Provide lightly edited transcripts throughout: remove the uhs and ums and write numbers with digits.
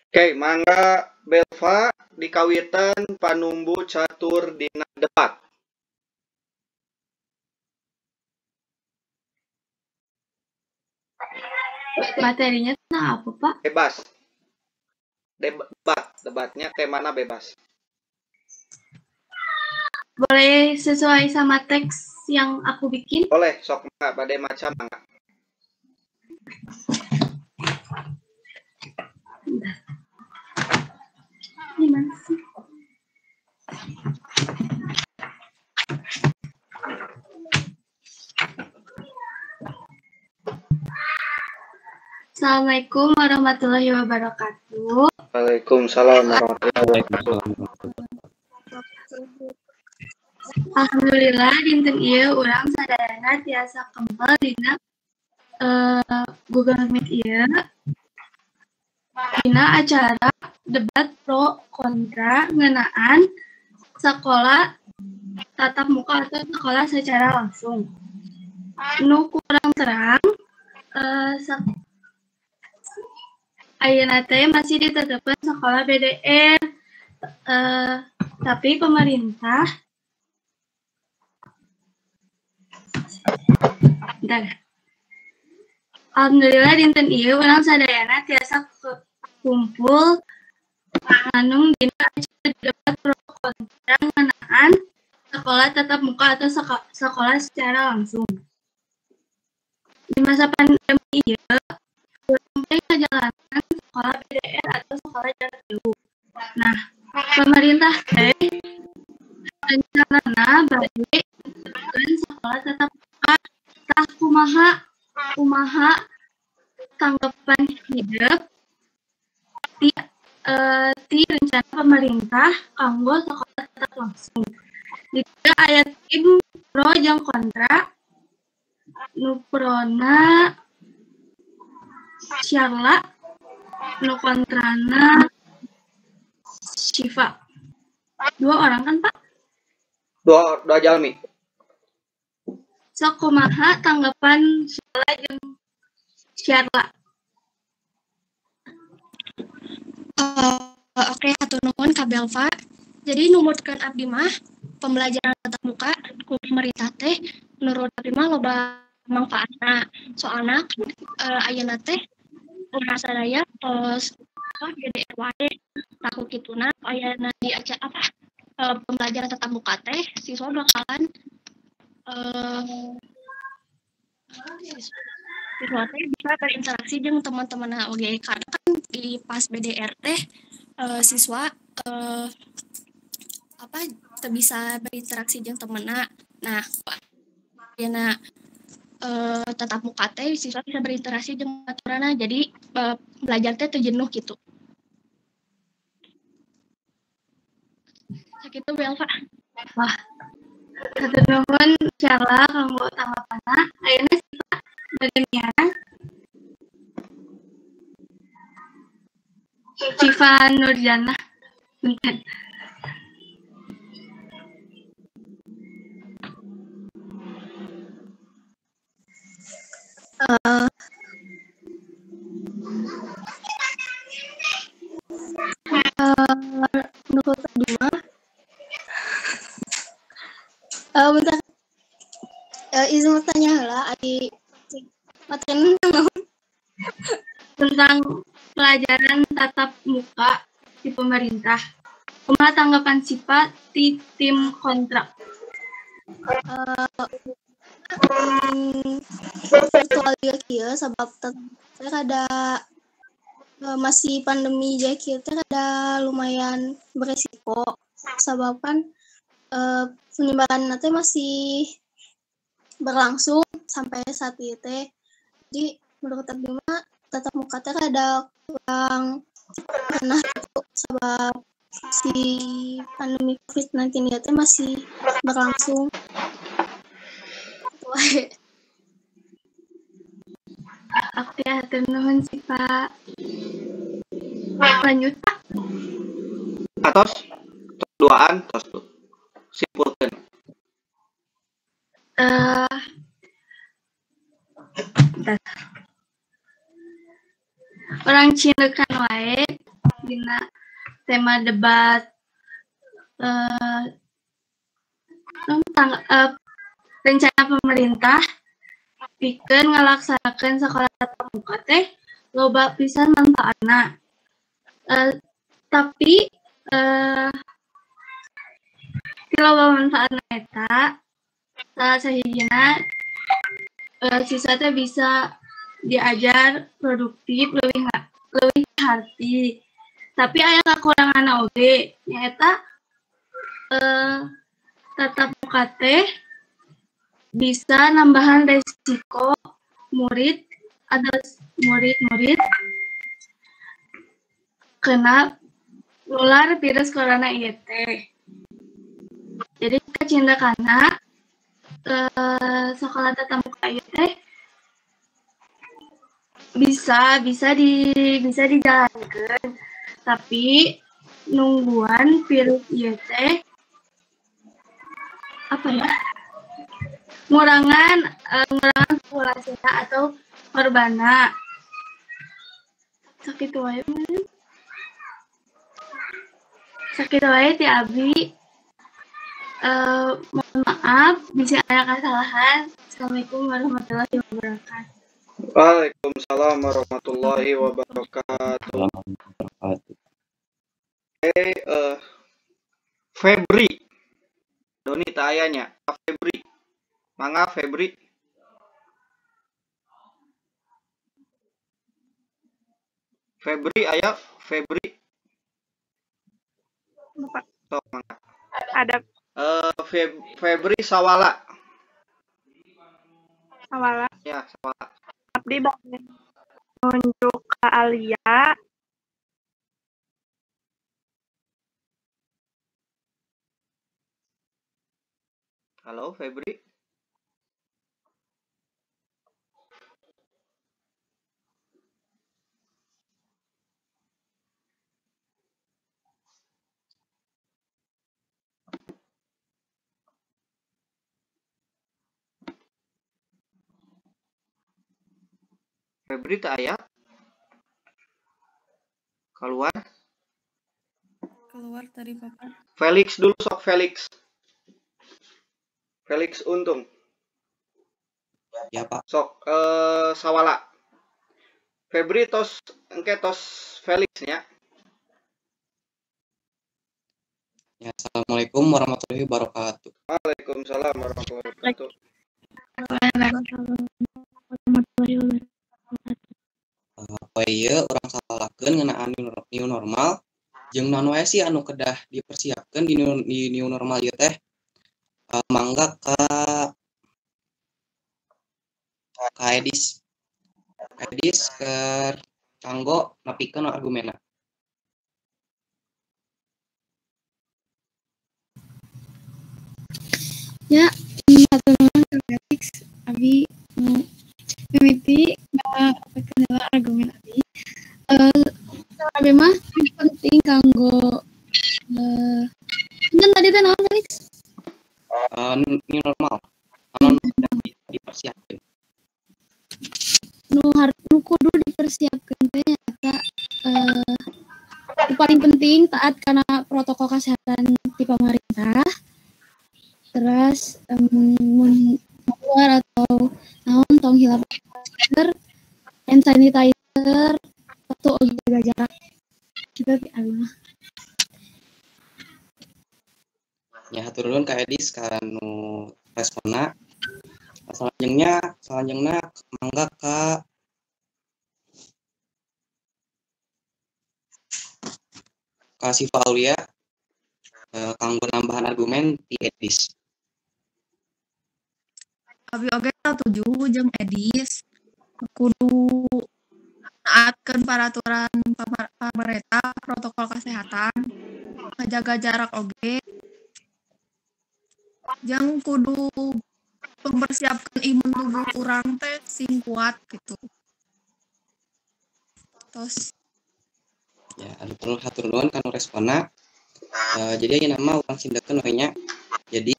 Oke, mangga Belva dikawitan panumbu catur dina debat. Materinya tentang apa, Pak? Bebas. Debat, debatnya temana bebas. Boleh sesuai sama teks yang aku bikin? Boleh, sok mangga, bade maca mangga. Bentar. Gimana sih? Assalamualaikum warahmatullahi wabarakatuh. Waalaikumsalam warahmatullahi wabarakatuh. Alhamdulillah dinten ieu urang sadayana tiasa kempel dina Google Meet ieu dina acara debat pro kontra ngeunaan sekolah tatap muka atau sekolah secara langsung. Nu kurang terang ayeuna teh masih ditetepkeun sekolah BDR, tapi pemerintah bentar. Alhamdulillah dinten ieu urang sadayana tiasa kumpul nganung dina acara debat pro kontra ngeunaan sekolah tatap muka atau sekolah secara langsung. Di masa pandemi ieu urang teh ngajalanan sekolah BDR atau sekolah jarak jauh. Nah, pemerintah teh rencanana bade netepkeun sekolah tatap muka. Tah kumaha tanggapan hidep ti rencana pemerintah kanggo sekolah tatap langsung. Di dieu aya tim pro jeung kontra. Nu prona Syarla, nu kontrana Syifa. Dua orang kan, Pak? Dua jalmi. Sok kumaha tanggapan Syarla jeung Syarla? Oke, hatur nuhun ka Belva. Jadi numutkeun abdi mah pembelajaran tatap muka ku pemerintah teh menurut abdi mah loba manfaatna. Soalna ayeuna teh urang sadaya tos BDR wae tah ku kituna ayeuna di acara apa pembelajaran tatap muka teh siswa bakalan siswa teh bisa berinteraksi jeung teman-temanna oge, karena kan di pas BDR teh siswa apa teu bisa berinteraksi jeung temenna. Nah, ayeuna tatap muka teh siswa bisa berinteraksi jeung baturanna, jadi belajar teh teu jenuh gitu. Sakitu Belva. Wah, hatur nuhun Syarla kanggo tanggapanna. Ayeuna Syifa bade miara. Syifa Nurjanah. Bentar. Menurut abdi mah bentar, izin mau tanya heula ari materi naon? Tentang pelajaran tatap muka di pemerintah. Kumaha tanggapan Syifa ti tim kontra? Virtual juga kieu sabab teh rada masih pandemi jadi kieu teh rada lumayan beresiko sabab kan penyebaran teh masih berlangsung sampai saat ieu teh. Jadi menurut abdi mah tatap muka teh rada kurang pernah gitu sabab si pandemi COVID-19 ieu teh masih berlangsung. Oke, hatur nuhun Syifa. Lanjut, Pak. Atos duaan tos tuh. Simpulkeun. Bentar. Urang cindekan wae dina tema debat tentang rencana pemerintah pikeun ngalaksanakeun sekolah tatap muka teh loba pisan manfaatna. Tapi ti loba manfaatna eta salah sahijina siswa teh bisa diajar produktif leuwih harti. Tapi aya kakuranganna oge nyaeta tatap muka teh bisa nambahan resiko murid atau murid-murid kena nular virus corona ieu teh. Jadi kacindakana sekolah tatap muka ieu teh bisa dijalankan, tapi nungguan virus ieu teh apa ya, ngurangan populasi atau korbana. Sakitu wae meureun. Sakitu wae ti abdi. Mohon maaf bisa ada kesalahan. Assalamualaikum warahmatullahi wabarakatuh. Waalaikumsalam warahmatullahi wabarakatuh. Oke, Febri. Doni teu aya nya. Febri. Mangga Febri. Febri aya, Febri. Bapak. Sok mangga. Ada. Febri Sawala. Sawala. Ya, Sawala. Abdi bade nunjuk ka Alia. Halo Febri. Febri teu aya? Keluar? Keluar tadi Bapak. Felix dulu sok, Felix. Felix Untung. Ya Pak. Sok Sawala. Febri tos engke tos Felix nya. Ya, assalamualaikum warahmatullahi wabarakatuh. Waalaikumsalam warahmatullahi wabarakatuh. Poe ieu urang salahkeun ngeunaan new normal jeung naon wae sih anu kedah dipersiapkeun di new normal ieu teh. Mangga ka Edis. Edis keur kanggo nepikeun argumenna. Ya, hatur nuhun ka Felix. Abi mimiti ngakeun heula argumen abi. Abi mah penting kanggo enten tadi teh naon Felix? New normal. Anu dipersiapkeun. Nu kudu dipersiapkeun teh nyaeta paling penting taat kana protokol kesehatan ti pamarentah. Terus mun keluar atau naon tong hilap masker, hand sanitizer, waktu oge jaga jarak. Kitu ti abi mah. Ya, hatur nuhun ka Edis kanu responna. Selanjutnya mangga ka Siva Aulia kanggo nambahan argumen ti Edis. Abi oge satuju jeung Edis. Kudu taatkeun peraturan pamarentah, protokol kesehatan, ngajaga jarak oge. Jeung kudu mempersiapkan imun tubuh urang teh sing kuat gitu. Tos. Ya, hatur nuhun kanu responna. Jadi ayeuna mah urang sindkeun we nya. Jadi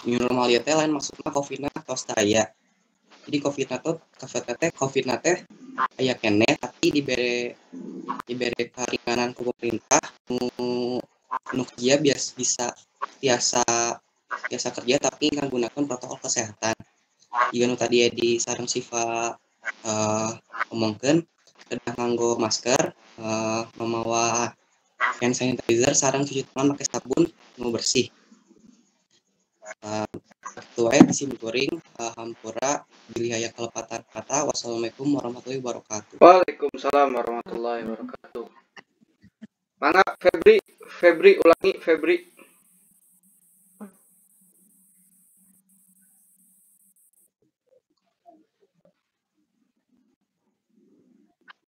new normal ieu teh lain maksudna COVID-na tos teu aya. Jadi COVID-na teh aya keneh tapi dibere dibere karinganan ku pemerintah nu kerja bias bisa biasa biasa kerja tapi nggunakeun protokol kesehatan. Jiga nu tadi Edi sareng Siva omongkeun kedah nganggo masker, mamawa hand sanitizer sareng cuci tangan make sabun nu bersih. Kitu wae ti sim kuring, hampura bilih aya kalepatan kata. Wassalamualaikum warahmatullahi wabarakatuh. Waalaikumsalam warahmatullahi wabarakatuh. Mangga Febri, Febri ulangi Febri.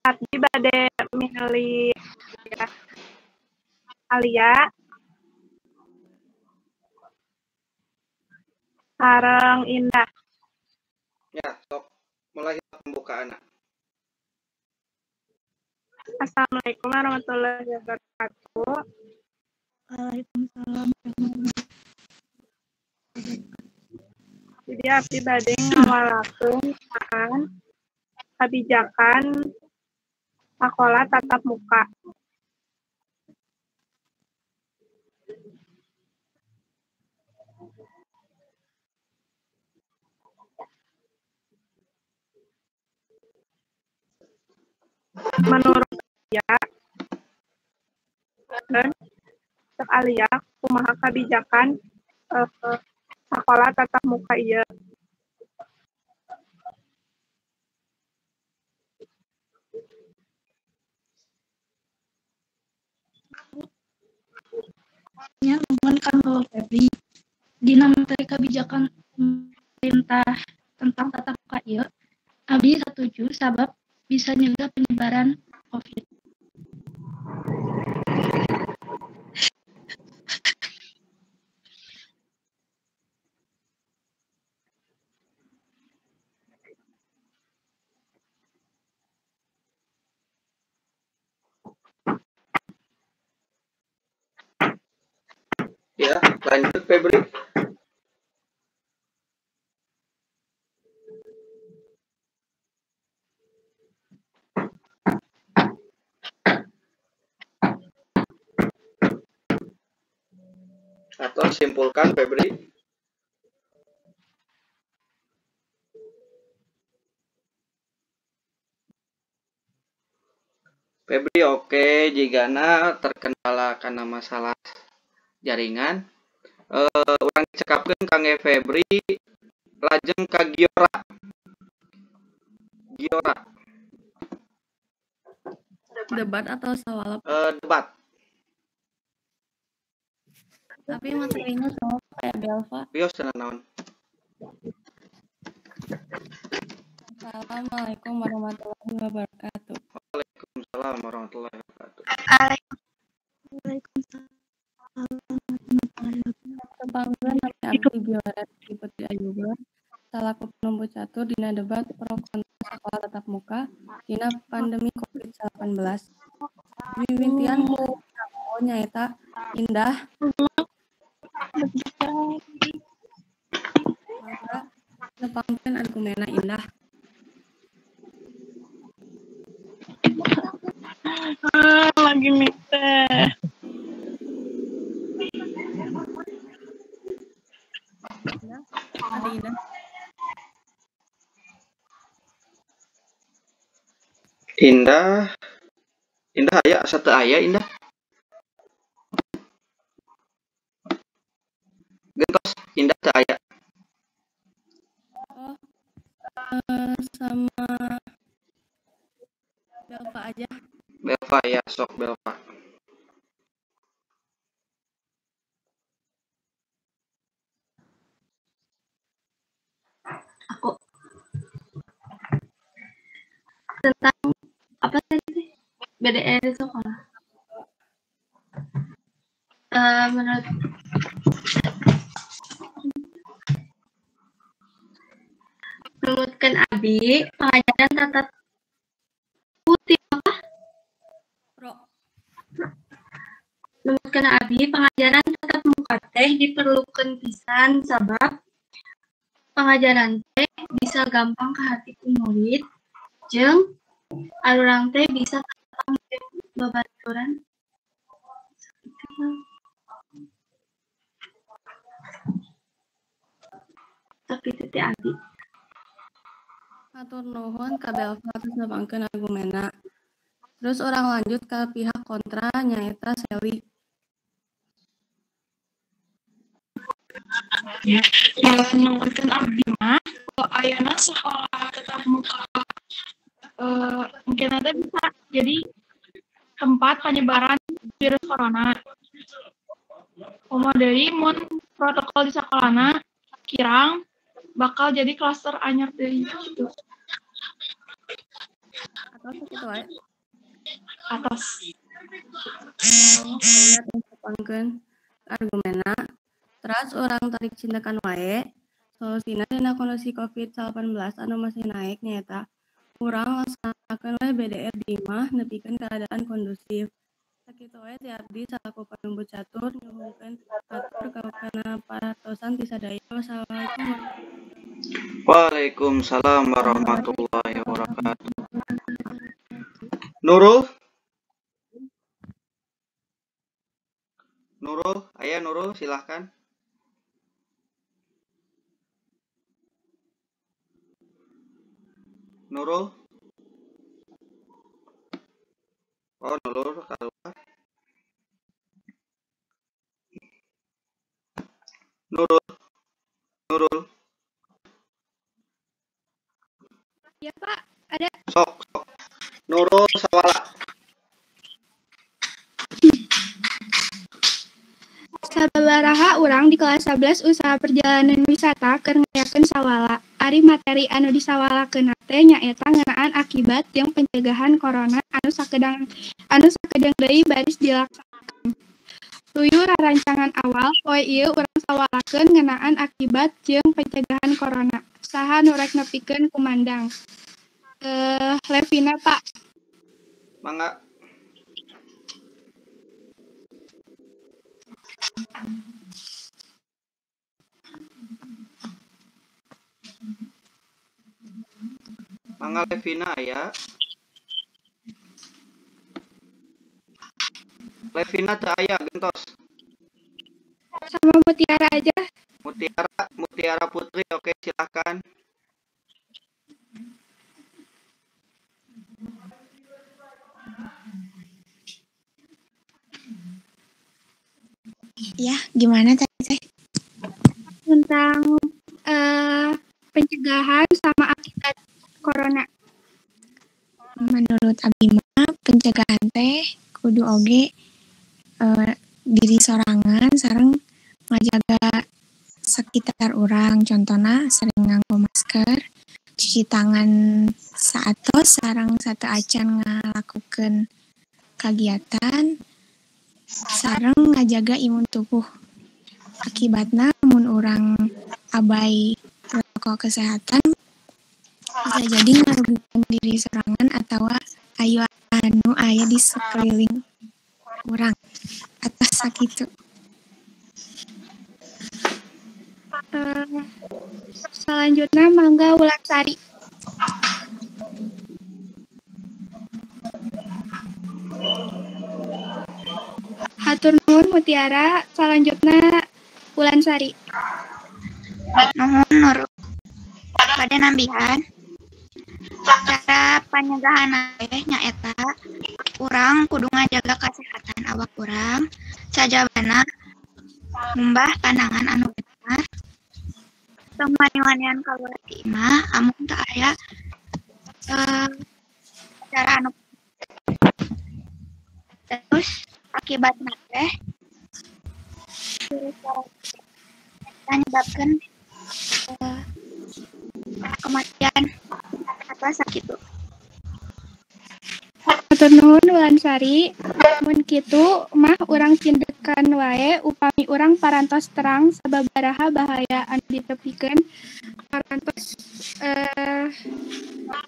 Abdi bade milih ya, Alia sareng Indah. Ya, sok mulai pembukaan. Assalamualaikum warahmatullahi wabarakatuh. Waalaikumsalam. Jadi abdi bade ngawalakeun ngeunaan kebijakan sekolah tatap muka. Menurut Alia, dan cek Alia kumaha kebijakan sekolah tatap muka ieu. Nya nuhun kanggo Febri. Dina materi kebijakan pemerintah tentang tatap muka ieu, abdi satuju sabab bisa nyegah penyebaran COVID. Ya, lanjut Febri. Atau simpulkan Febri. Febri oke, jigana terkendala karena masalah jaringan. Urang cekapkeun kangge Febri lajeng ka Giora. Giora. Debat atau sawalap? Debat. Tapi materinya sama kayak Belva. Bios cenah naon. Assalamualaikum warahmatullahi wabarakatuh. Waalaikumsalam warahmatullahi wabarakatuh. Waalaikumsalam. Tepangkeun nami abdi Giora Putri Ayuba salaku penumbu catur dina debat pro kontra sekolah tatap muka dina pandemi COVID-19. Mimitian ku nyaeta Indah. Maka nepangkeun argumenna Indah. Lagi mikir. Ada Indah. Indah. Indah aya asa teu aya Indah. Gentos Indah teu aya. Oh, sama Belva aja. Belva ya, sok Belva. Aku tentang apa tadi? BDR sekolah. Menurut Numutkeun abi pengajaran tatap putih apa? Pro. Numutkeun abi pengajaran tatap muka teh diperlukeun pisan sabab pengajaran teh bisa gampang ka hati ku murid jeung arurang teh bisa Babaturan. Tapi itu teh abdi. Hatur nuhun ka Belva atas nepangkeun argumenna. Terus urang lanjut ke pihak kontra nyaeta Seli. Ya, menurutkan abdi mah ayeuna sekolah tatap muka mungkin nanti bisa jadi tempat penyebaran virus corona. Komo deui mun protokol di sekolahna kirang bakal jadi klaster anyar deui gitu. Atau sakitu wae. Atos. Nepangkeun argumenna. Terus urang tarik cindekan wae. Solusina dina kondisi COVID-19 anu masih naik nyaeta urang laksanakeun we BDR di imah nepikeun keadaan kondusif. Sakitu wae ti abdi salaku panumbu catur nyuhunkeun hatur kana paratosan ti sadaya. Wassalamualaikum. Waalaikumsalam warahmatullahi wabarakatuh. Nurul? Nurul, ayah Nurul silahkan. Nurul? Oh, Nurul keluar. Nurul. Nurul. Ya, Pak, ada. Sok, sok. Nurul Sawala. Sababaraha urang di kelas 11 usaha perjalanan wisata keur ngayakeun sawala. Ari materi anu disawalakeun teh nyaeta ngeunaan akibat jeung pencegahan corona anu sakedeung deui baris dilaksanakeun. Luyu rarancangan awal poe ieu urang sawalakeun ngeunaan akibat jeung pencegahan corona. Saha nu rek nepikeun kumandang? Levina, Pak. Mangga. Mangga Levina ya. Levina teu aya gentos. Sama Mutiara aja. Mutiara Putri, oke silahkan. Ya, gimana tadi teh? Tentang pencegahan sama akibat corona. Menurut abdi mah pencegahan teh kudu oge diri sorangan sareng ngajaga sekitar urang, contohna sering nganggo masker, cuci tangan saatos sareng sateuacan ngalakukeun kagiatan, sareng ngajaga imun tubuh. Akibatna mun urang abai protokol kesehatan bisa jadi ngarugikan diri sorangan atawa ayo anu aya di sekeliling urang atas sakitu. Selanjutnya mangga Wulan Sari. Hatur nuhun Mutiara, selanjutnya Wulan Sari. Nuhun Nurul. Bade nambihan cara panyegahan teh nyaeta urang kudu ngajaga kesehatan awak urang sajabana ngumbah pandangan anu bener tong wani-wanian kaluar ti imah amun teu aya cara anu terus akibatna teh virus corona nyebabkeun kematian atau sakitu. Hatur nuhun Wulan Sari, mun kitu mah urang cindekan wae upami urang parantos terang sababaraha bahaya anu ditepikeun parantos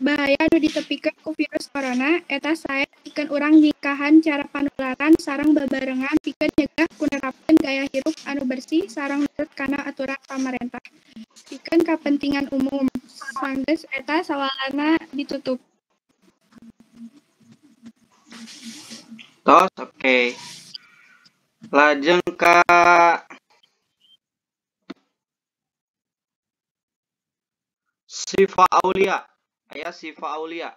bahaya anu ditepikeun ku virus corona eta sae pikeun urang nyingkahan cara panularan sareng babarengan pikeun nyegah ku nerapkeun gaya hirup anu bersih sareng nurut kana aturan pamarentah pikeun kapentingan umum. Sanggeus eta sawalana ditutup. Tos, oke. Lajeng ka Sifa Aulia. Aya Sifa Aulia.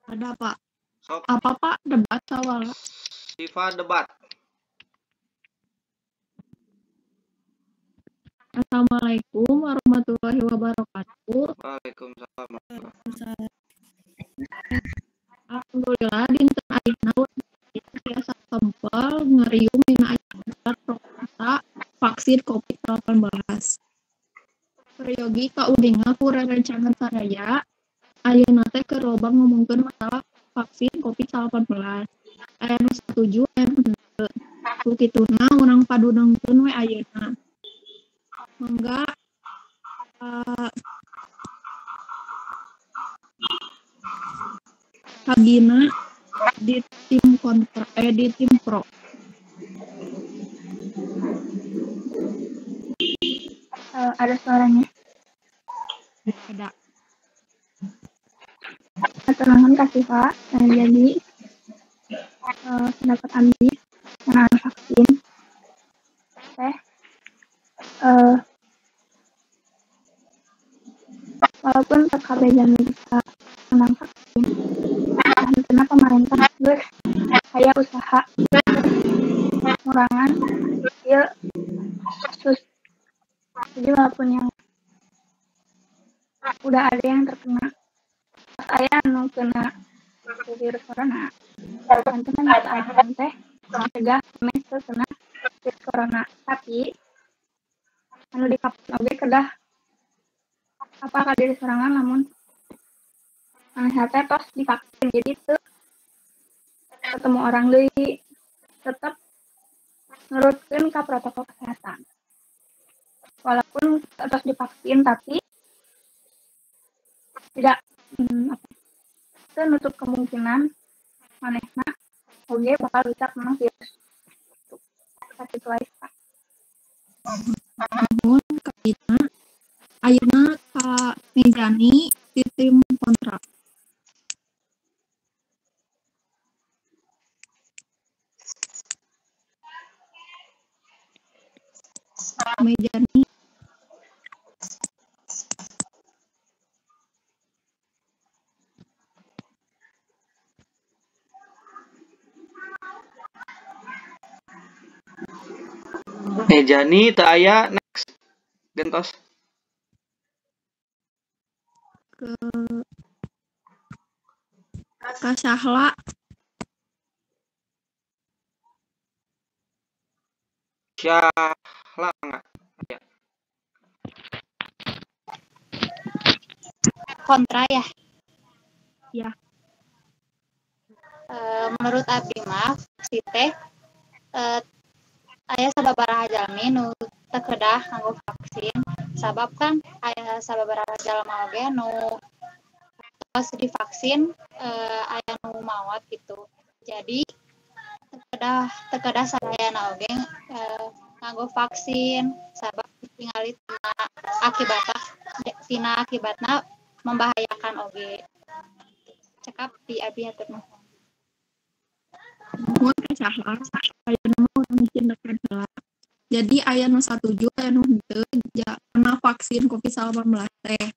Ada, Pak. Sok. Apa, Pak? Debat sawala. Sifa debat. Assalamualaikum warahmatullahi wabarakatuh. Waalaikumsalam. Alhamdulillah dinten ayeuna tiasa tempel ngariung dina acara pro kontra vaksin COVID-19. Peryogi kaudinga ku rerencangan sadaya ayeuna teh keur loba ngomongkeun masalah vaksin COVID-19. Aya nu satuju, aya nu henteu. Ku kituna urang padunungkeun we ayeuna. Mangga Kagina di tim kontra di tim pro. Ada suaranya? Ada. Keterangan kasih Pak. Nah, jadi pendapat Abi mengenai vaksin teh walaupun TKB jamin bisa menang vaksin, karena pemerintah geus aya usaha pengurangan ieu kasus. Jadi walaupun yang udah ada yang terkena, pas aya anu kena virus corona, teman-teman teh mencegah meh teu kena virus corona, tapi anu divaksin oge kedah apa ka diri sorangan lamun manehna teh tos divaksin, jadi teu ketemu orang deui, tetep nurutkeun ka protokol kesehatan. Walaupun tos divaksin tapi tidak teu nutup kemungkinan manehna oge bakal bisa kena virus. Sakitu wae, Pak. Nuhun Kagina. Ayeuna ka Mejani di tim kontra. Mejani. Mejani teu aya, next. Gentos. Ke Kak Syahla. Syahla enggak? Ya. Kontra ya? Ya. Menurut abdi mah si teh aya sababaraha jalmi nu teu kedah nganggo vaksin, sabab kan aya sababaraha jalma oge nu tos divaksin aya nu maot gitu. Jadi teu kedah sadayana oge nganggo vaksin, sabab tingali tina akibatna membahayakan oge. Cekap di abi hatur nuhun. Nuhun Kak Syahla, ayeuna mah urang cindekeun heula. Jadi aya nu satuju aya nu henteu kana vaksin COVID-19 teh.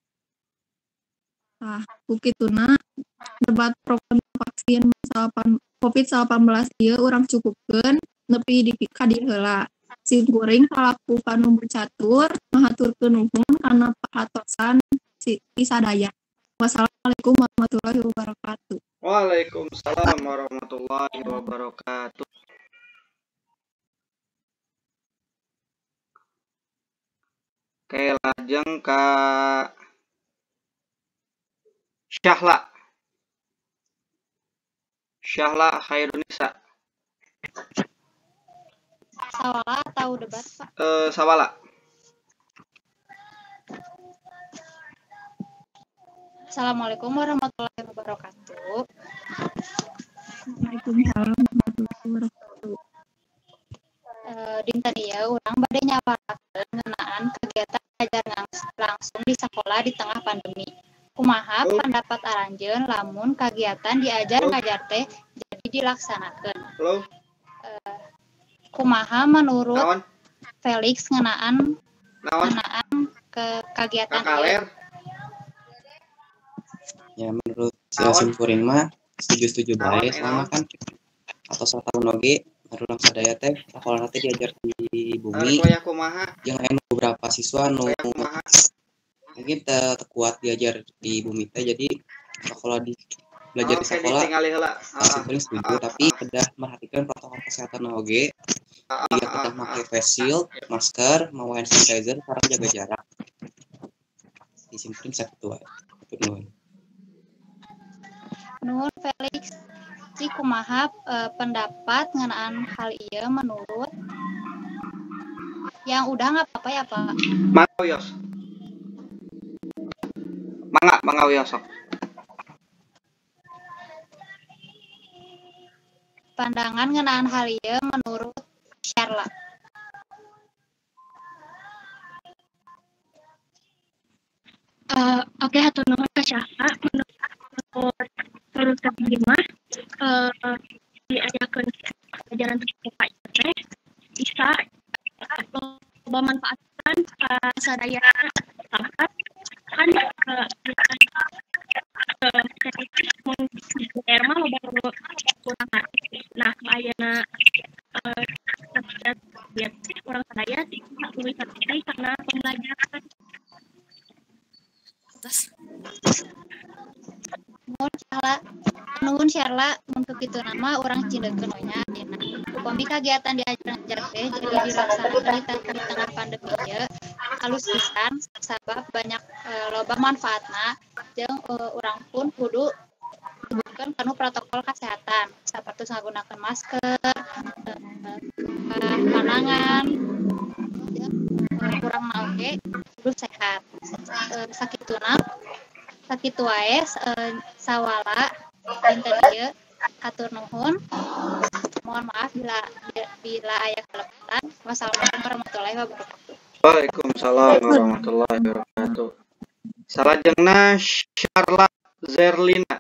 Tah, ku kituna debat pro kontra vaksin COVID-19 ieu urang cukupkeun nepi di ka dieu heula. Sim kuring salaku panumbu catur ngahaturkeun nuhun kana pahatosan ti sadaya. Wassalamualaikum warahmatullahi wabarakatuh. Waalaikumsalam warahmatullahi wabarakatuh. Oke, lajeng ka Syahla. Syahla Khairunisa. Sawala atau debat, Pak? Sawala. Assalamualaikum warahmatullahi wabarakatuh. Waalaikumsalam warahmatullahi wabarakatuh. Dinten ieu urang bade nyawarakeun ngeunaan kegiatan ajar langsung di sekolah di tengah pandemi. Kumaha pendapat aranjeun lamun kagiatan diajar ngajar teh jadi dilaksanakeun? Halo. Kumaha menurut Naon? Felix ngeunaan Naon? ngeunaan ke kagiatan ieu? Kakaler. Ya menurut Naon? sim kuring mah setuju-setuju Naon? bae selama Naon? kan atau satahun oge urang sadaya teh sakola teh diajar di bumi Rek wayah kumaha? jeung aya beberapa siswa nu Wayah kumaha? mungkin teu kuat diajar di bumi teh, jadi sekolah di belajar di Oke, sekolah ditingali heula. sim kuring setuju, tapi kedah merhatikan protokol kesehatan oge, jika kedah make face shield, masker, mawa hand sanitizer, sareng jaga jarak. Di sim kuring sakitu wae. Hatur nuhun. Nuhun Felix. Ci kumaha pendapat ngeunaan hal ieu menurut yang udah nggak apa-apa ya Pak? Mangga wios. Mangga, mangga wios sok. Pandangan ngeunaan hal ieu menurut Sharla. Oke, hatur nuhun ka Syahla. Menurut abdi mah diajarkeun pelajaran tatap muka ieu teh bisa loba manfaatkan ka sadaya masyarakat kan, mun di daerah mah loba nu kurang ngarti. Nah, ayeuna urang sadaya leuwih ngarti karena pembelajaran. Terus. Nuhun Syahla. Nuhun Syarla, mun kitu nama urang cindekeun we nya ayeuna. Upami kagiatan diajar ngajar teh jadi dilaksanakeun di tengah pandemi ieu halus pisan sabab banyak loba manfaatna jeung urang pun kudu nyebutkeun kanu protokol kesehatan sapertos ngagunakeun masker, panangan, jeung urangna oge kudu sehat. Sakituna sakitu wae sawala dinten ieu. Hatur nuhun. Mohon maaf bila aya kalepatan. Wassalamualaikum warahmatullahi wabarakatuh. Waalaikumsalam warahmatullahi wabarakatuh. Salajengna Sharla Zerlina.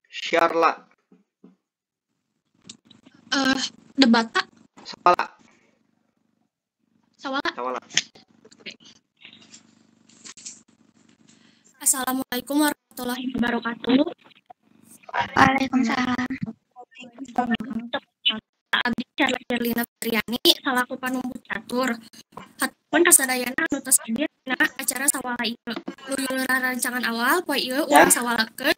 Sharla. Debat Pak. Sawala. Sawala. Sawala. Assalamualaikum warahmatullahi wabarakatuh. Waalaikumsalam. Abdi Sharla Zerlina Fitriani salaku panumbu catur. Hatur kasadayana anu tos hadir dina acara sawala ieu. Nuyul rancangan awal poe ieu urang sawalakeun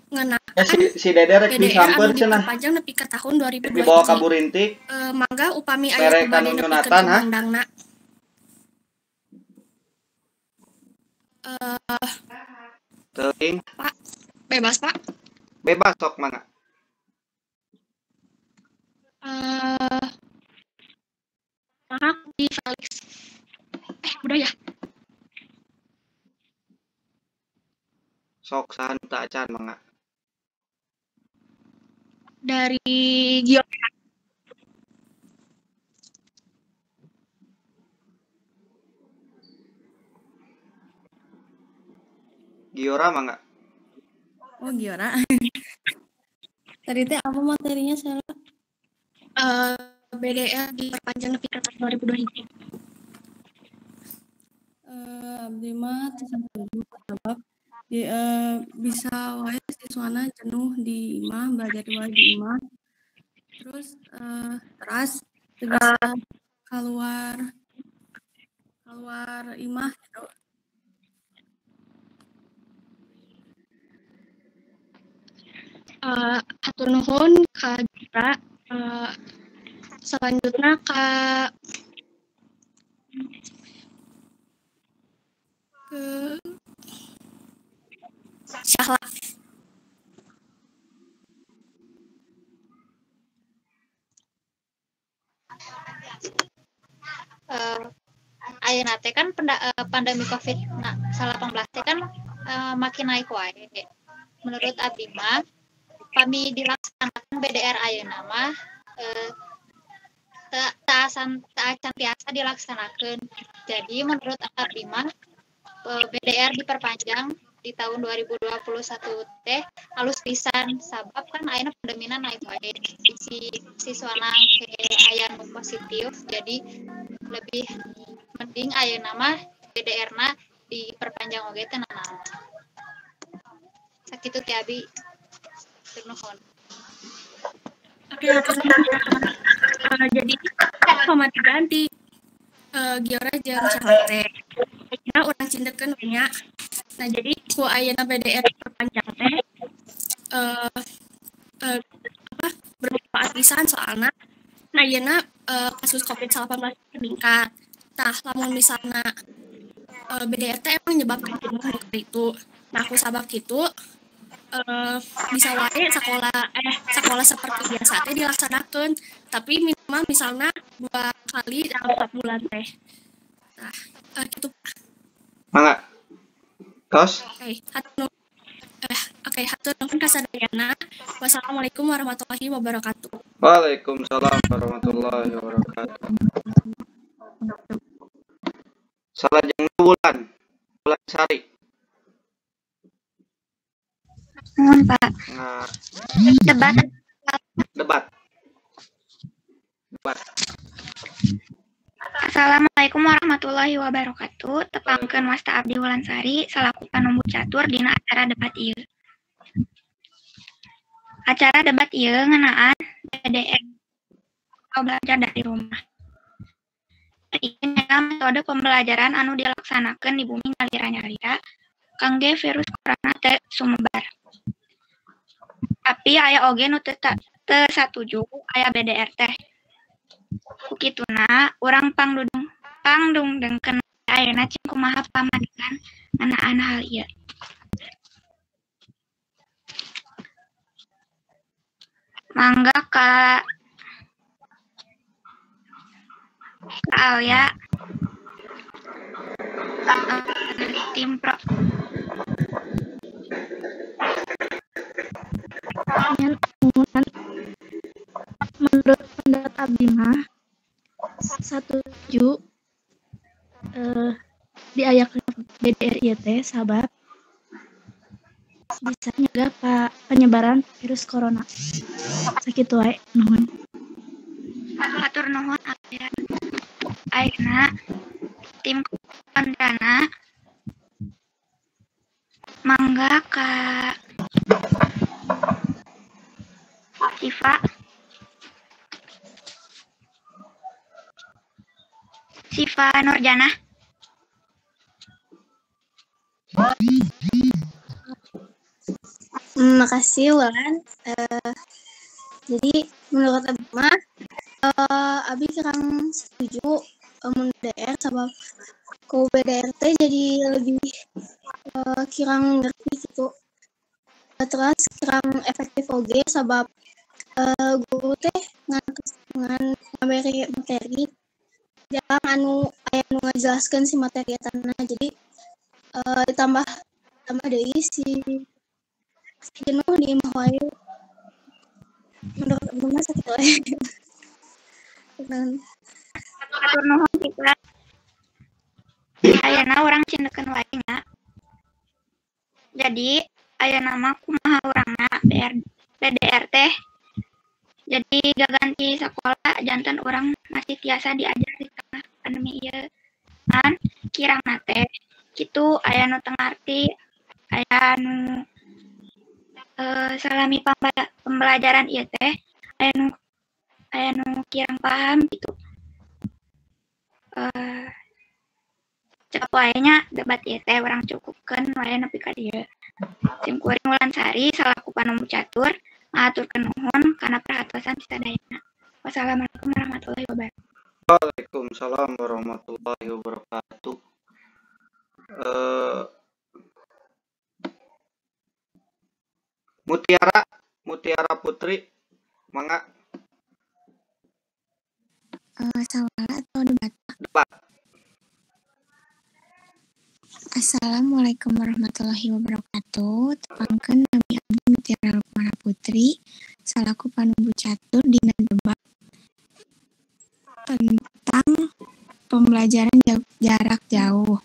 ngeunaan Ya, si Dede rek BDR disamper anu cenah. diperpanjang nepi ka tahun Rek dibawa ka 2021. Burintik. Mangga upami aya Mere nu ka bade nu nepikeun nyunatan, ha? kumandangna. Teuing. Pak, bebas Pak. Bebas sok mangga. Maaf di Felix. Udah ya. Sok saha nu teu acan mangga. Dari Gio. Giora mangga. Oh, Giora. Tadi teh apa materinya, Sheila? BDR diperpanjang nepi ka tahun 2021. Abdi mah teu satuju sabab di, bisa wae siswana jenuh di imah, belajar wae di imah. Terus teras teu bisa keluar keluar imah gitu. Hatur nuhun ka Giora. Selanjutnya ka ke Syahla. Ayeuna teh kan pandemi COVID-19 teh kan makin naik wae. Menurut abdi mah pami dilaksanakan BDR ayeuna mah teu acan tiasa dilaksanakeun. Jadi menurut abdi mah BDR diperpanjang Di tahun 2021 teh alus pisan, sabab kan ayeuna pandemina naik wae, si siswana ke aya nu positif, jadi lebih mending ayeuna mah BDR-na diperpanjang oge teh nanaon. Sakitu ti abi. Nuhun. Oke, jadi pamatigaan ti Giora jeung Charlotte. Ayeuna urang cindekeun we nya. Nah, jadi ku ayeuna BDR diperpanjang teh apa bermanfaat pisan, soalna nah ayeuna kasus COVID-19 meningkat. Tah, lamun misalna BDR teh emang menyebabkan jenuh itu. Nah, ku sabab kitu bisa wae sekolah seperti biasa teh dilaksanakan, tapi minimal misalnya 2 kali dalam 4 bulan teh. Nah, gitu. Mangga. Tos. Oke, oke, hatur nuhun ka sadayana. Wassalamualaikum warahmatullahi wabarakatuh. Waalaikumsalam warahmatullahi wabarakatuh. Salajengna Wulan. Wulan Sari. Nuhun, Pak. Nah, Debat. Debat. Debat. Assalamualaikum warahmatullahi wabarakatuh. Tepangkeun, wasta abdi Wulansari salaku panumbu catur dina acara debat ieu. Acara debat ieu ngeunaan BDR atau belajar dari rumah. Ieu nyaeta metode pembelajaran anu dilaksanakeun di bumi nyalira-nyalira kangge virus corona teu sumebar. Tapi aya oge nu teu satuju aya BDR teh. Ku kituna urang pangdungdungkeun ayeuna cing kumaha pamadegan ngeunaan hal ieu. Mangga ka Alia, tim pro. Nuhun. Menurut pendapat abdi mah satuju diayakeun BDR ieu teh sabab bisa nyegah penyebaran virus corona. Sakitu wae, nuhun. Hatur nuhun, Alia. Ayeuna tim kontrana, mangga ka Siva. Siva Nurjana. Makasih, Wulan. Jadi menurut Abi mah, Abi kurang setuju mun BDR, sabab ku BDR teh jadi lebih kurang ngerti gitu. Terus kurang efektif oge, sabab guru teh ngan ngabere materi, jarang anu aya nu ngajelaskeun si materi etana, jadi ditambah tambah deui si jenuh di imah wae. Menurut abdi mah sakitu wae. Nuhun. Hatur nuhun, Siva. Ayeuna urang cindekeun wae nya. Jadi ayeuna mah kumaha urangna BDR teh jadi gaganti sakola, janten urang masih tiasa diajar di tengah pandemi ieu. Ngan kirangna teh kitu, aya nu teu ngarti, aya nu salami pembelajaran ieu teh aya nu kirang paham gitu. Cekap wae nya debat ieu teh, urang cukupkeun wae nepi ka dieu. Sim kuring Wulansari salaku panumbu catur ngahaturkeun nuhun kana perhatosan sadayana. Wassalamualaikum warahmatullahi wabarakatuh. Waalaikumsalam warahmatullahi wabarakatuh. Mutiara, Mutiara Putri, mangga. Sawala atau debat? Debat. Assalamualaikum warahmatullahi wabarakatuh. Tepangkeun, nami abdi Mutiara Lukmana Putri salaku panumbu catur dina debat tentang pembelajaran jarak jauh.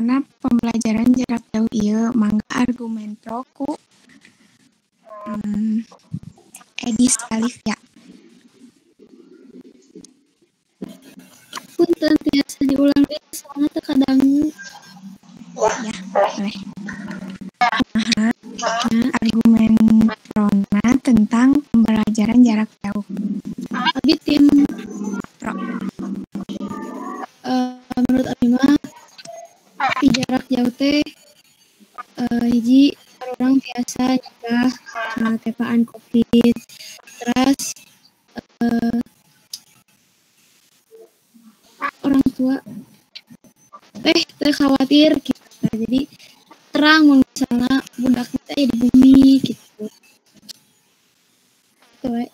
kana pembelajaran jarak jauh ieu? Mangga argumen pro ku Edis Alifia. Punten tiasa diulang deui soalna teu kadangu. Ya, boleh. Nah, argumen prona tentang pembelajaran jarak jauh. Abi tim pro. Menurut abi mah di jarak jauh teh hiji orang tiasa nyegah tepaan COVID. Terus orang tua teh khawatir gitu. Jadi terang mun misalnya budak teh di bumi gitu. Itu we.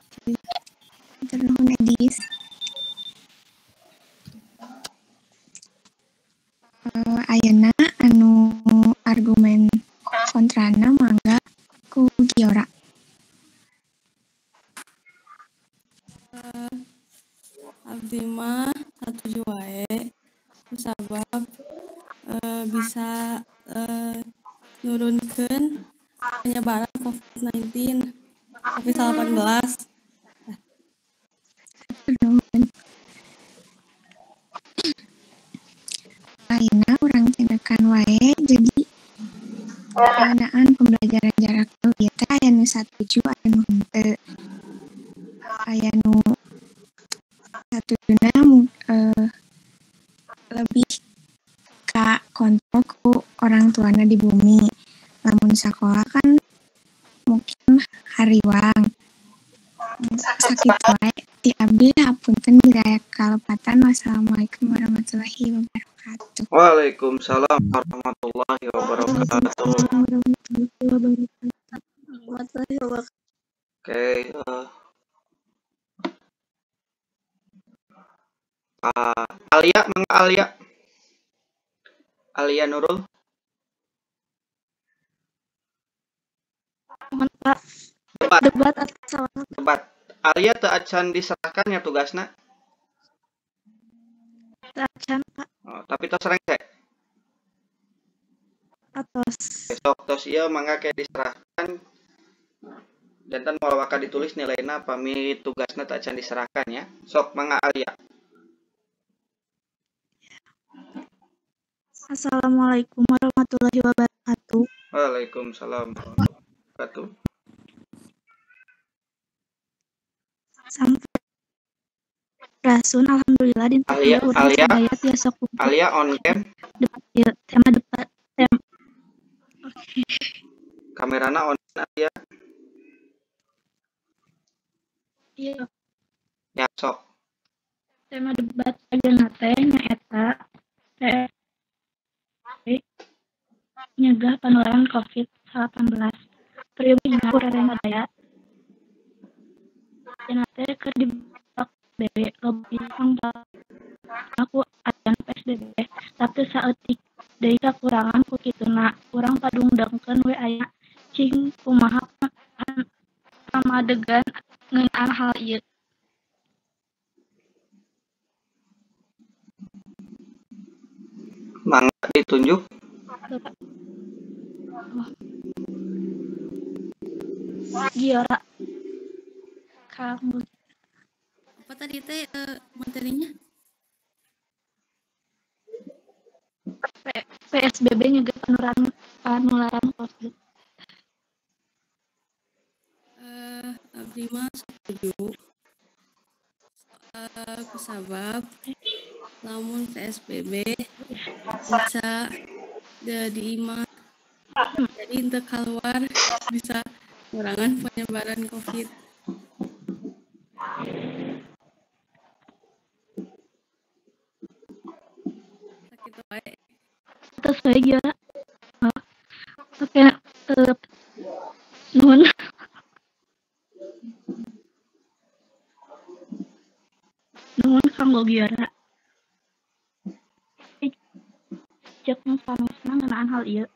Nuhun Edis. Ayeuna anu argumen kontrana mangga ku Giora. Abdi mah satuju wae sabab bisa nurunkeun penyebaran COVID-19, COVID-19. Ayeuna urang tindakan wae jadi pendanaan pembelajaran jarak jauh ieu teh aya nu satuju aya nu henteu. Aya nu satujuna lebih ka kontrol ku orang tuana di bumi. Lamun sakola kan mungkin hariwang. Sakitu wae ti abdi hapunten bila aya kalepatan. Wassalamualaikum warahmatullahi wabarakatuh. Waalaikumsalam warahmatullahi wabarakatuh. Oke, Alia, mangga Alia. Alia Nurul. Mohon Pak. Debat. Debat atau debat. Alia teu acan diserahkan ya tugasna? Teu acan, Pak. Oh, tapi tos rengse. Atos. Besok tos ieu mangga ke diserahkan. Jantan moal waka ditulis nilaina pami tugasna teu acan diserahkan ya. Sok mangga Alia. Assalamualaikum warahmatullahi wabarakatuh. Waalaikumsalam warahmatullahi wabarakatuh. Sampurasun, alhamdulillah dinten Alia, ieu urang Alia, sadaya tiasa kumpul Alia on cam, debat ieu tema debat tem. Oke. Kamerana on Alia. Iya, Ya, sok. tema debat ayeuna teh nyaeta PSBB nyegah penularan COVID-19. Priobina urang sadaya ayeuna teh keur dibak BB loba pisan ku ayana PSBB tapi saeutik deui kakurangan ku kituna urang padungdengkeun we aya cing kumaha pamadegan ngeunaan hal ieu. Mangga ditunjuk. Bapak. Oh. Giora Kang. Apa tadi teh materinya? PSBB nyegah penularan COVID. Abdi mah setuju. Kusabab lamun PSBB bisa di imah jadi untuk keluar bisa kurangan penyebaran COVID. Sakit wae. Terus wae Giora. Oh. Oke, nuhun. Nuhun kanggo Giora. Cek nu sanesna ngeunaan hal ieu.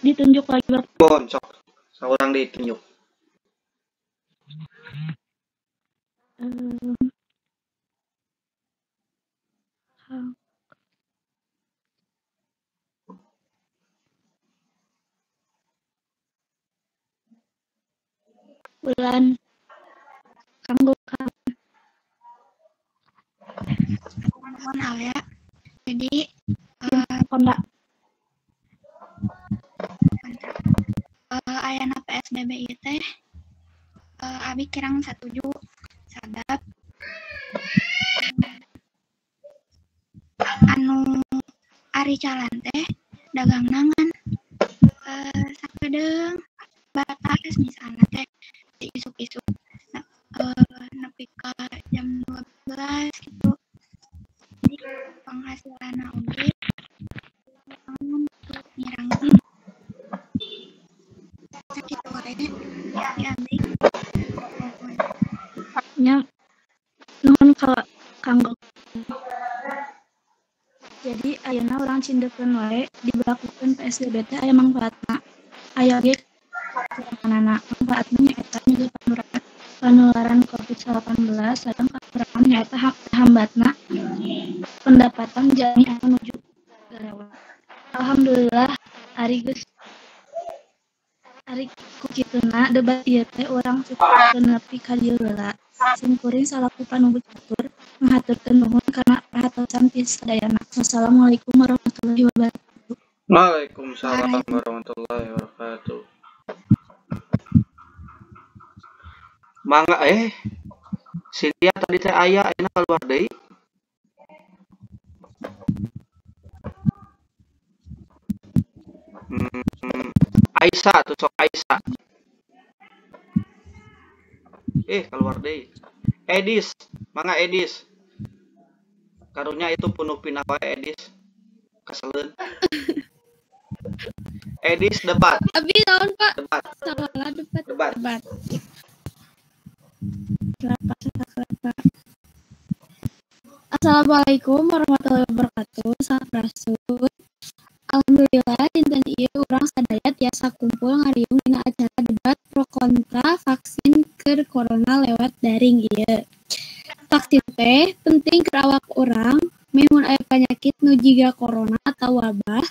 Ditunjuk lagi Bapak. Bon, sok. Saurang ditunjuk. Bulan kanggo Nuhun Alia. Jadi konda ayana PSBB ieu teh abi kirang satuju sabab anu ari jalan teh dagangna ngan sakedeung batas misalna teh isuk-isuk nepi ka jam 12 gitu. Jadi penghasilanna oge ngirang sakitu wae ya abdi. Nya nuhun kalau kanggo. Jadi ayeuna urang cindekkeun wae diberlakukeun PSBB teh aya mangfaatna. Aya oge kakuranganana. Mangfaatna nyaeta nyegah penularan COVID-19 sareng kakurangan nyaeta hambatna pendapatan jalmi anu nuju garawe. Alhamdulillah ari geus ari ku kituna debat ieu teh urang cukup nepi ka dieu heula. Simkuring salaku panunggu catur ngahaturkeun nuhun kana perhatosan ti sadayana. Wassalamualaikum warahmatullahi wabarakatuh. Waalaikumsalam warahmatullahi wabarakatuh. Mangga Cynthia tadi teh aya ayeuna keluar deui. Aisyah tuh sok Aisyah. Keluar deui. Edis, mangga Edis. Karunya itu penuh pindah wae Edis. Keseleun. Edis debat. Abi naon Pak? Debat. Salah debat. Debat. Kelapa, kelapa. Assalamualaikum warahmatullahi wabarakatuh. Sampurasun. Alhamdulillah dinten ieu urang sadaya tiasa kumpul ngariung dina acara debat pro kontra vaksin keur corona lewat daring ieu. Vaksin teh penting keur awak urang meh mun aya panyakit nu jiga corona atau wabah,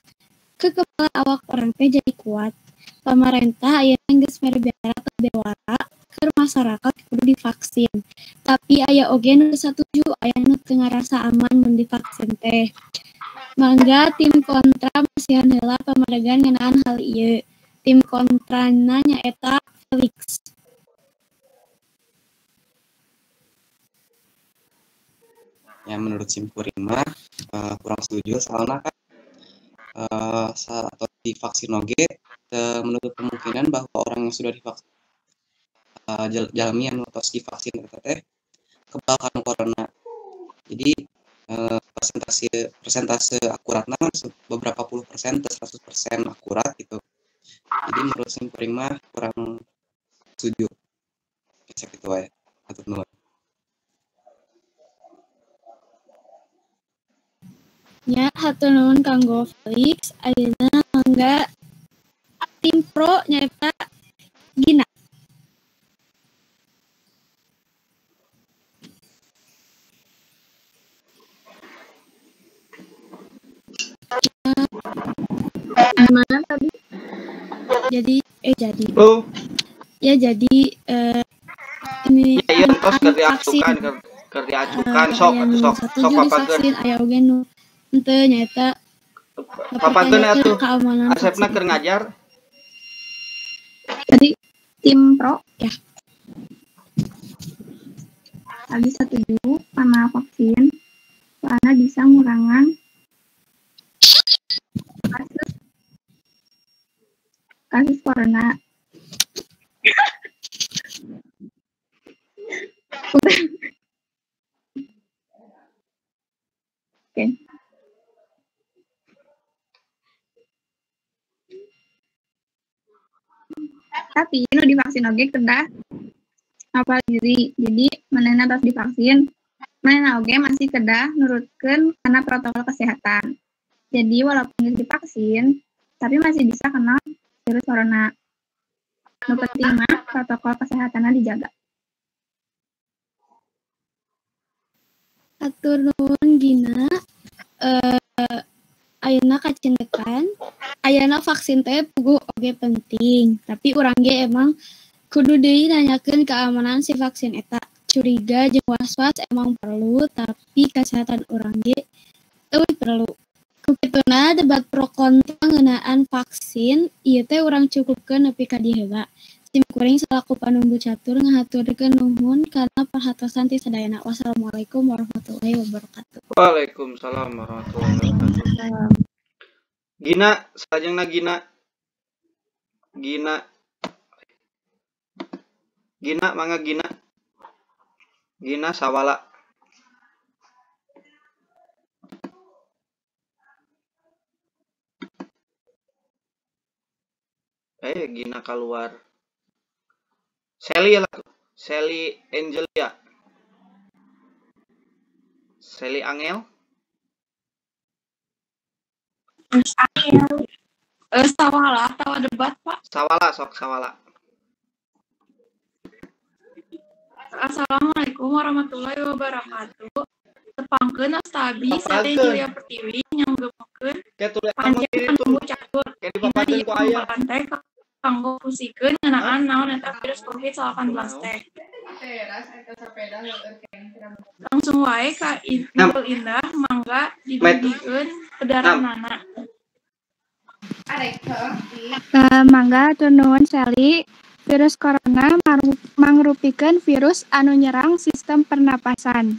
kekebalan awak urang teh jadi kuat. Pamarentah ayeuna geus mere bewara atau bewara keur masyarakat kudu divaksin. Tapi aya oge nu satuju aya nu teu ngarasa aman mun divaksin teh. Mangga tim kontra masihan heula pamadegan ngeunaan hal ieu. Tim kontrana nyaeta Felix. Ya menurut simkuring mah kurang setuju soalnya kan atau divaksin oge menutup kemungkinan bahwa orang yang sudah divaksin jalmi anu tos divaksin eta teh kebal kana corona. Jadi persentase akuratna kan beberapa puluh persen atau 100% akurat gitu. Jadi menurut simkuring mah kurang setuju. Sakitu wae. Hatur nuhun. Ya, hatur nuhun kanggo Felix. Ayeuna mangga tim pro nyaeta Gina. Mana tadi? Jadi jadi. Oh. Ya jadi ini ya, iya, tos keur diacukan, keur diacukan sok atuh sok. Sok papakeun. Vaksin aya oge nu henteu nyaeta papakeun atuh. Asepna keur ngajar. Jadi tim pro ya. Tadi setuju karena vaksin karena bisa ngurangan kasus corona. Oke. Tapi nu divaksin oge kedah apal diri. Jadi manehna tos divaksin, manehna oge masih kedah nurutkeun kana protokol kesehatan. Jadi walaupun geus divaksin, tapi masih bisa kena virus corona. Nu penting mah protokol kesehatannya dijaga. Hatur nuhun Gina. Ayeuna kacindekan, ayeuna vaksin teh puguh oge penting, tapi urang ge emang Kudu deui nanyakeun keamanan si vaksin eta. Curiga jeung was-was emang perlu, tapi kesehatan urang ge leuwih perlu. Ku kituna debat pro kontra ngeunaan vaksin ieu teh urang cukupkeun nepi ka dieu heula. Sim kuring salaku panumbu catur ngahaturkeun nuhun kana perhatosan ti sadayana. Wassalamualaikum warahmatullahi wabarakatuh. Waalaikumsalam warahmatullahi wabarakatuh. Gina, salajengna Gina. Gina. Gina, mangga Gina. Gina Sawala. Gina keluar. Sally lah, Sally Angelia. Sally Angel. Angel. Sawala atau debat, Pak? Sawala, sok sawala. Assalamualaikum warahmatullahi wabarakatuh. Tepangkeun astabi Sally Julia Pertiwi nyanggemekeun panjang panumbu catur. Dina ieu pembahasan teh kanggo fusikeun ngeunaan naon eta virus COVID-19 teh. Langsung wae ka Nurul Indah mangga didugikeun pedaranana. Mangga hatur nuhun Sally. Virus corona mangrupikeun virus anu nyerang sistem pernapasan.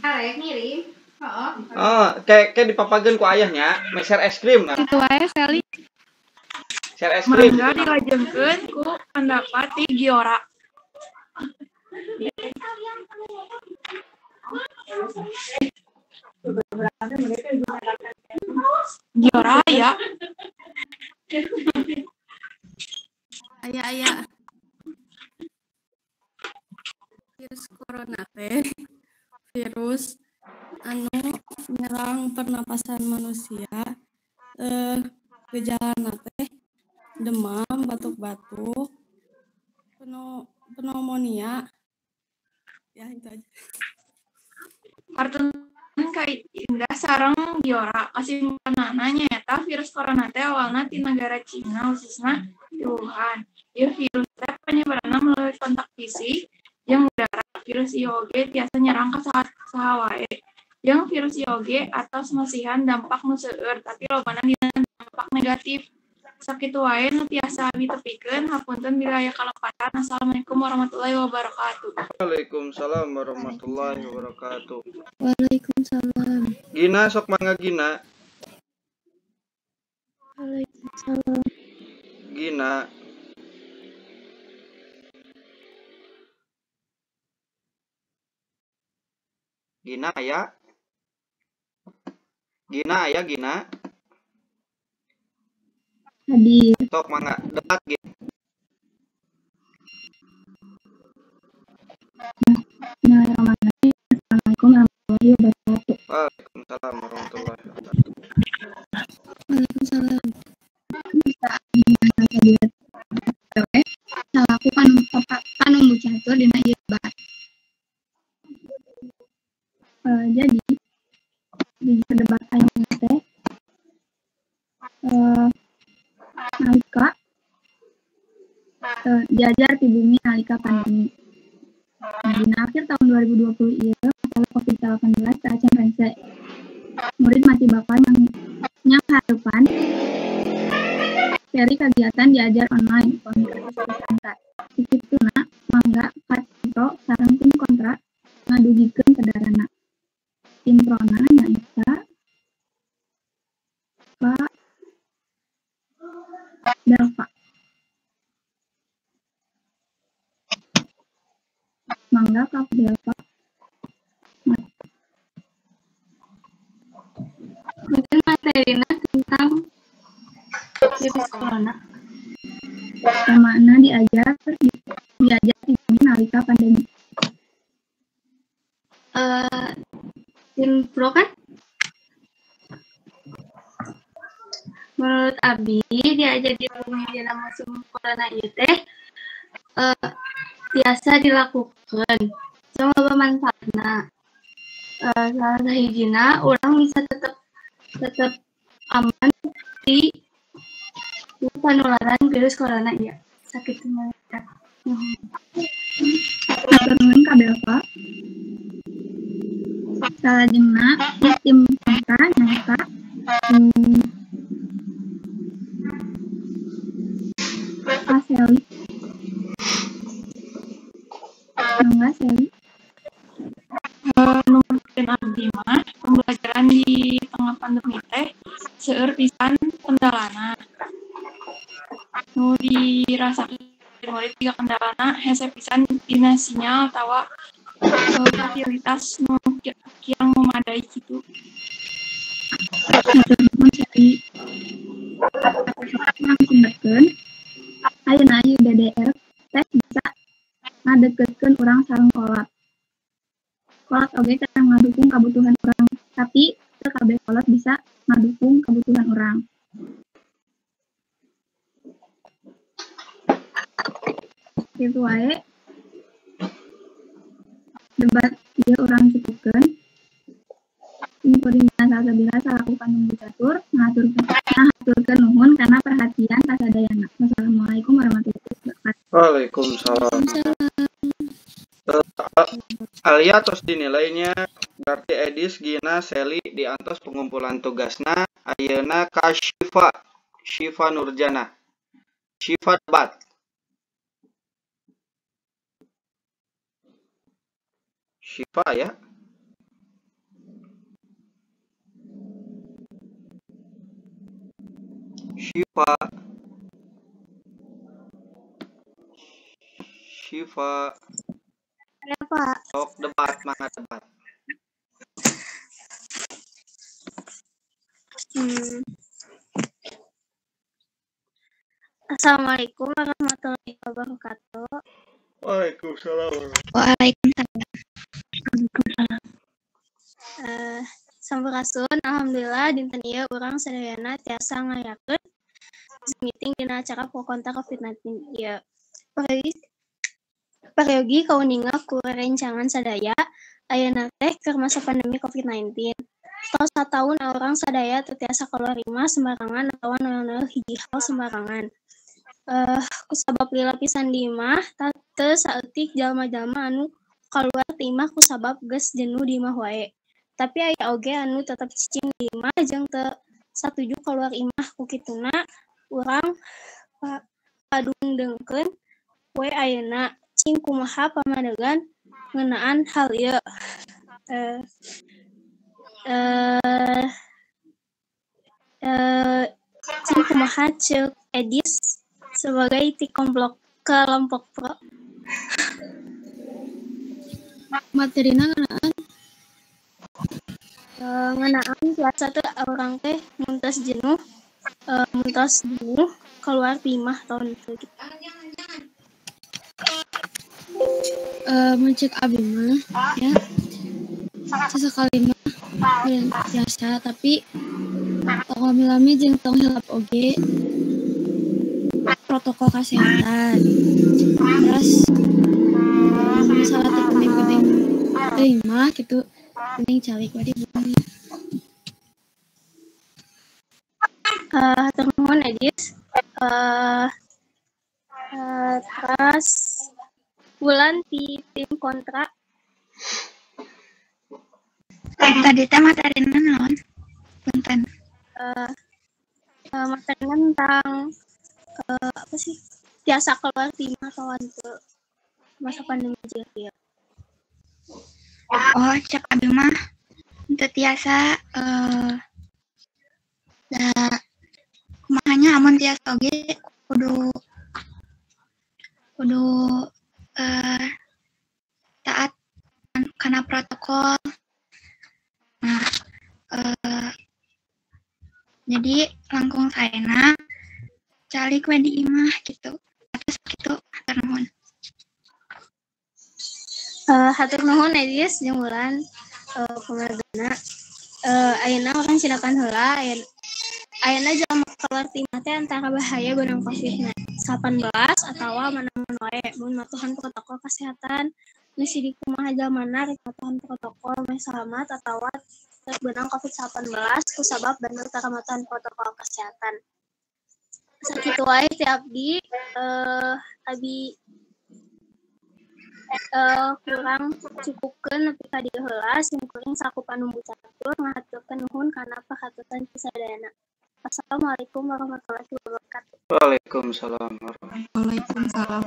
Oh, kayak dipapageun ku ayahnya, meser es krim nah. Kitu wae Sally. Share es krim. Mangga dilajengkeun ku pendapat ti Giora. Giora ya. Aya. Virus corona teh virus anu nyerang pernapasan manusia, gejalana teh demam, batuk-batuk, pneumonia. Ya itu aja. Kartun ka Indah sareng Giora kasimpulanana nyaeta virus corona teh awalna ti nagara Cina khususna di Wuhan. Ieu virus teh penyebaranna melalui kontak fisik jeung udara. Virus ieu oge tiasa nyerang ka saha wae. Jeung virus ieu oge atos masihan dampak nu seueur tapi lobana dina dampak negatif. Sakitu wae nu tiasa abi tepikeun, hapunten bila aya kalepatan. Assalamualaikum warahmatullahi wabarakatuh. Waalaikumsalam warahmatullahi wabarakatuh. Waalaikumsalam. Gina sok mangga Gina. Waalaikumsalam. Gina. Gina aya. Gina aya Gina. Hadir. Sok mangga debat Gina. Bismillahirrahmanirrahim. Assalamualaikum warahmatullahi wabarakatuh. Waalaikumsalam warahmatullahi wabarakatuh. Waalaikumsalam. Bisa salaku panumbu catur dina ieu debat. Jadi di debat ayeuna teh nalika diajar ti bumi nalika pandemi. Nah, dina akhir tahun 2020 ieu masalah COVID-19 teu acan rengse. Murid masih bakal nyanghareupan seri kegiatan diajar online komunikasi santai. Sakituna mangga ka tim pro sareng tim kontra ngadugikeun pedarana. Tim prona nyaeta Pak Belva. Mangga Kak Belva. Mungkin materina tentang virus corona. Temana diajar di bumi nalika pandemi. Tim pro kan? Menurut Abi, diajar di bumi dina musim corona ieu teh tiasa dilakukan. Cuma loba manfaatna. Salah sahijina urang bisa tetap aman di penularan virus corona ieu. Sakitu mah. Salajengna ti tim kontra nyaeta Seli. Mangga Seli. Numutkeun abdi mah pembelajaran di tengah pandemi teh seueur pisan kendalana. Nu dirasakeun murid tiga kendalana hese pisan dina sinyal atawa fasilitas nu kirang memadai gitu. Hatur nuhun Seli. Urang ayeuna ieu DDR teh bisa ngadeukeutkeun urang sareng kolot. Kolot oge keur ngadukung kabutuhan urang, tapi teu kabeh kolot bisa ngadukung kabutuhan urang. Kitu wae debat ieu urang cukupkeun. Simkuring Salsabila salaku panunggu catur ngahaturkeun nuhun kana perhatian kasadayana. Wassalamualaikum warahmatullahi wabarakatuh. Waalaikumsalam. Alia tos dinilainya berarti Edis, Gina, Seli diantos pengumpulan tugasna. Ayeuna ka Syifa, Syifa Nurjana. Syifa debat. Syifa ya. Syifa. Syifa. Ya, Pak. Sok debat, mangga debat. Assalamualaikum warahmatullahi wabarakatuh. Waalaikumsalam. Waalaikumsalam. Waalaikumsalam. Sampurasun, alhamdulillah dinten ieu urang sadayana tiasa ngayakeun Zoom meeting dina acara pro kontra COVID-19 ieu. Peryogi kauninga ku rerencangan sadaya ayeuna teh keur masa pandemi COVID-19. Tos sataun urang sadaya teu tiasa kaluar imah sembarangan atawa noel-noel hiji hal sembarangan. Kusabab lila pisan di imah teu saeutik jalma-jalma anu kaluar ti imah kusabab geus jenuh di imah wae. Tapi aya oge anu tetep cicing di imah jeung teu satuju kaluar imah ku kituna urang padungdengkeun we ayeuna cing kumaha pamadegan ngeunaan hal ieu. Cing kumaha ceuk Edis sebagai ti kelompok pro. Materina ngeunaan ngeunaan tiasa teh urang teh mun tos jenuh keluar ti imah tahun itu gitu. Mun ceuk abdi mah ya sesekali mah biasa, tapi tong lami-lami jeung tong hilap oge protokol kesehatan. Terus misalnya teu penting-penting teuing mah gitu, mending calik we di bumi. Hatur nuhun Edis. Terus Bulan ti tim kontra. Tadi teh materina naon? Punten. Materina tentang apa sih? Tiasa keluar ti imah atawa henteu masa pandemi ieu. Oh, cek abdi mah henteu tiasa da kumaha nya amun tiasa oge kudu taat kana protokol. Nah, jadi langkung saena calik we di imah gitu. Atas gitu, hatur nuhun. Hatur nuhun Edis jeung Wulan pamagana. Ayeuna urang cinakan heula ayeuna jalma keluar ti imah teh antara bahaya beunang COVID-19 atawa manaon wae mun matuhan protokol kesehatan nu sidik kumaha jalmana rek matuhan protokol meh salamat atawa rek beunang COVID-19 kusabab bener tara matuhan protokol kesehatan. Sakitu wae ti abdi, abi Ku urang cukupkeun nepi ka dieu heula. Sim kuring salaku panumbu catur ngahaturkeun nuhun kana perhatosan ti sadayana. Wassalamualaikum warahmatullahi wabarakatuh. Waalaikumsalam. Waalaikumsalam.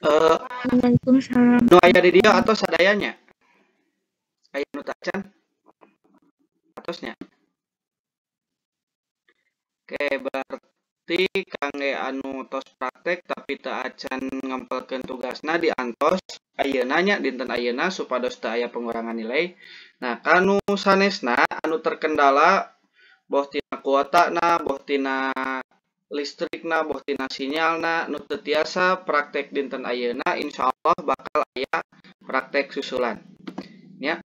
Waalaikumsalam. Nu aya di dieu atau sadayanya? Aya nu teu acan? Atosnya? Oke, berarti kangge anu tos praktek tapi teu acan ngempelkeun tugasna diantos ayeuna nya, dinten ayeuna, supados teu aya pengurangan nilai. Nah, kanu sanesna anu terkendala boh tina kuotana, boh tina listrikna, boh tina sinyalna, nu teu tiasa praktek dinten ayeuna, insyaallah bakal aya praktek susulan. Ya.